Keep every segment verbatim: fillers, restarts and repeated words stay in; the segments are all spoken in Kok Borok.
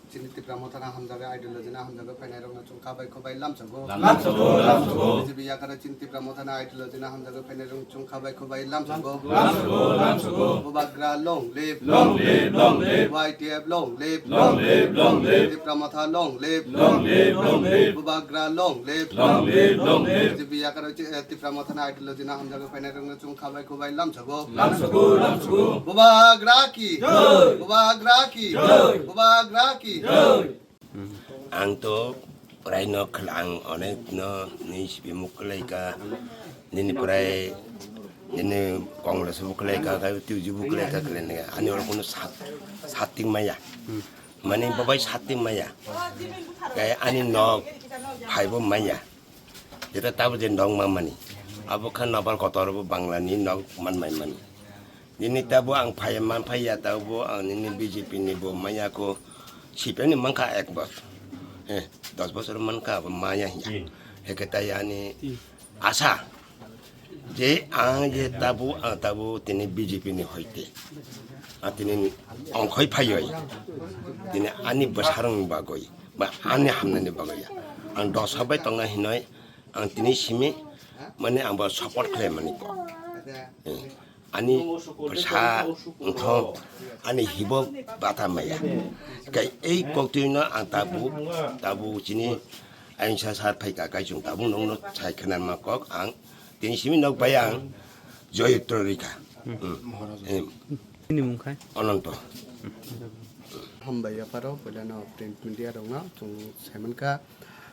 Chini Tipra Motha na hamjagwi, ideology na hamjagwi phainairokno chwng kha bai khubai lamsago. Lamsago, lamsago. B J P yakar chini Tipra Motha na ideology na hamjagwi phainairokno chwng kha bai khubai lamsago. Lamsago, lamsago. Bubagra long live. Long live, long live. Y T F long live. Long live, long live. Tipra Motha long live. Long live, long live. Bubagra long live. Long live, long live. B J P yakar chi-, eh, Tipra Motha na ideology na hamjagwi phainairokno chwng kha bai khubai lamsago. Lamsago, lamsago. Bubagra ki. Jai. Bubagra ki. Jai. Bubagra ki. Jai. Ang to prai no khla-, ang onek no ni sipi muk kwlai ka, nini prai, nini Congress muk kwlai ka, ka tu jibu kwlai ka kwlai ne, ani oro kono sat, sat ting maya. Mani babai sat ting maya. Kai ani nok phai bo maya. Jeta tabo je nok ma mani. Abo kha nokbar kotor bo Bangla ni nok man mai mani. Nini tabo ang phai man phai ya tabo ang nini B J P ni bo maya ko C P M ni mankha ek bosor. Eh, dos bosor mankha abo maya hiya. Heke tai ani asa je ang je tabo ang tabo tini B J P ni hoite. Ang tini ongkhoi phaioi. Tini ani bwsarang bagoi ba ani hamnani bagoi ya. Ang dosa bai tongna hinoi ang tini simi mane ang bo support khlai mani ko. Eh, ani bwsa wngkha ani hibo bata maya. Kai ei koktwino ang tabu, tabu chini ayungsa sar phaika kai chwng tabu nongno sai khna ma kok ang tini simi nok bai ang joyotro rikha. Hmm. Eh, Nini mung khai? Ananto. Hambai yapharo puilano print media rokno chwng saimankha.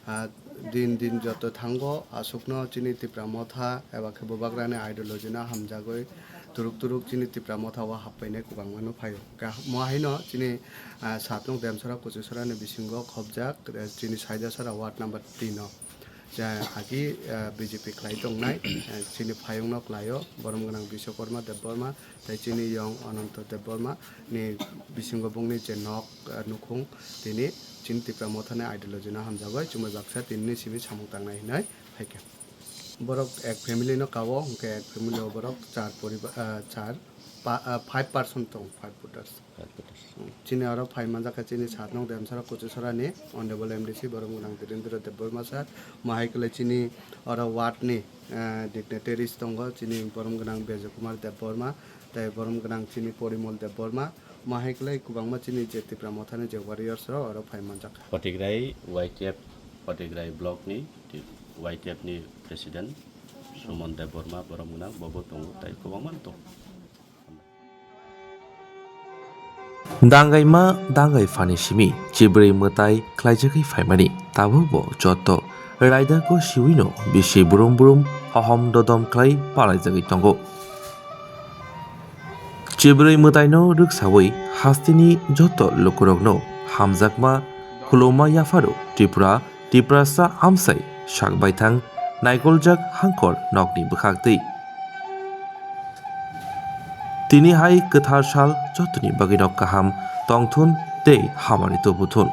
Ah, din din joto thango, aswkno chini Tipra Motha eba khe Bubagrani ideology no hamjagwi turuk turuk chini Tipra Motha o happainai kwbangma no phaio. Ka-, mo haino chini, ah, satnok Demsora Kuchusora ni bisingo khobjak, eh, chini Saidasora ward number tin o. Ja, agi, ah, B J P khlai tongnai, eh, chini phayungno khlaio, borom gwnang Biswakarma Debbarma, tei chini yong Ananto Debbarma ni bisingo bongni je nok, ah, nukhung tini chini Tipra Mothani ideology no hamjagwi chumui baksa tinini simi samung tangnai hinwi phaikha. Borok ek family no kao, hwnkhe ek family o borok char poriba-, ah, char pa-, ah, five person tong, five voters. Chini oro phai manjakha chini satnok Demsora Kuchusora ni Honorable M D C borom gwnang Dhirendra Debbarma sir, mo hai kwlai chini oro ward ni, ah, dignitaries tongo, chini borom gwnang Bejo Kumar Debbarma, tei borom gwnang chini Porimol Debbarma, mo hai kwlai kwbangma chini je Tipra Mothani je warriors rok oro phai manjakha. Patigrai Y T F, Patigrai block ni Y T F ni president Suman Debbarma borom gwnang bobo tongo, tei kwbangma tongo. Dangaima dangai phani simi chibrwi mwtai khlaijagwi phaimani, tabukbo joto raidako siwino bisi brum brum hohom dodom khlai palaijagwi tongo. Chibrwi mwtaino rwksawi hasteni joto lukurokno hamjakma khulumma yapharo Tripura Tiprasa amsai sak baithang naikoljak hangkor nokni bwkhaktwi. Tini hai kwthar sal jotoni bagwino kaham tongthun tei hamari tubuthun.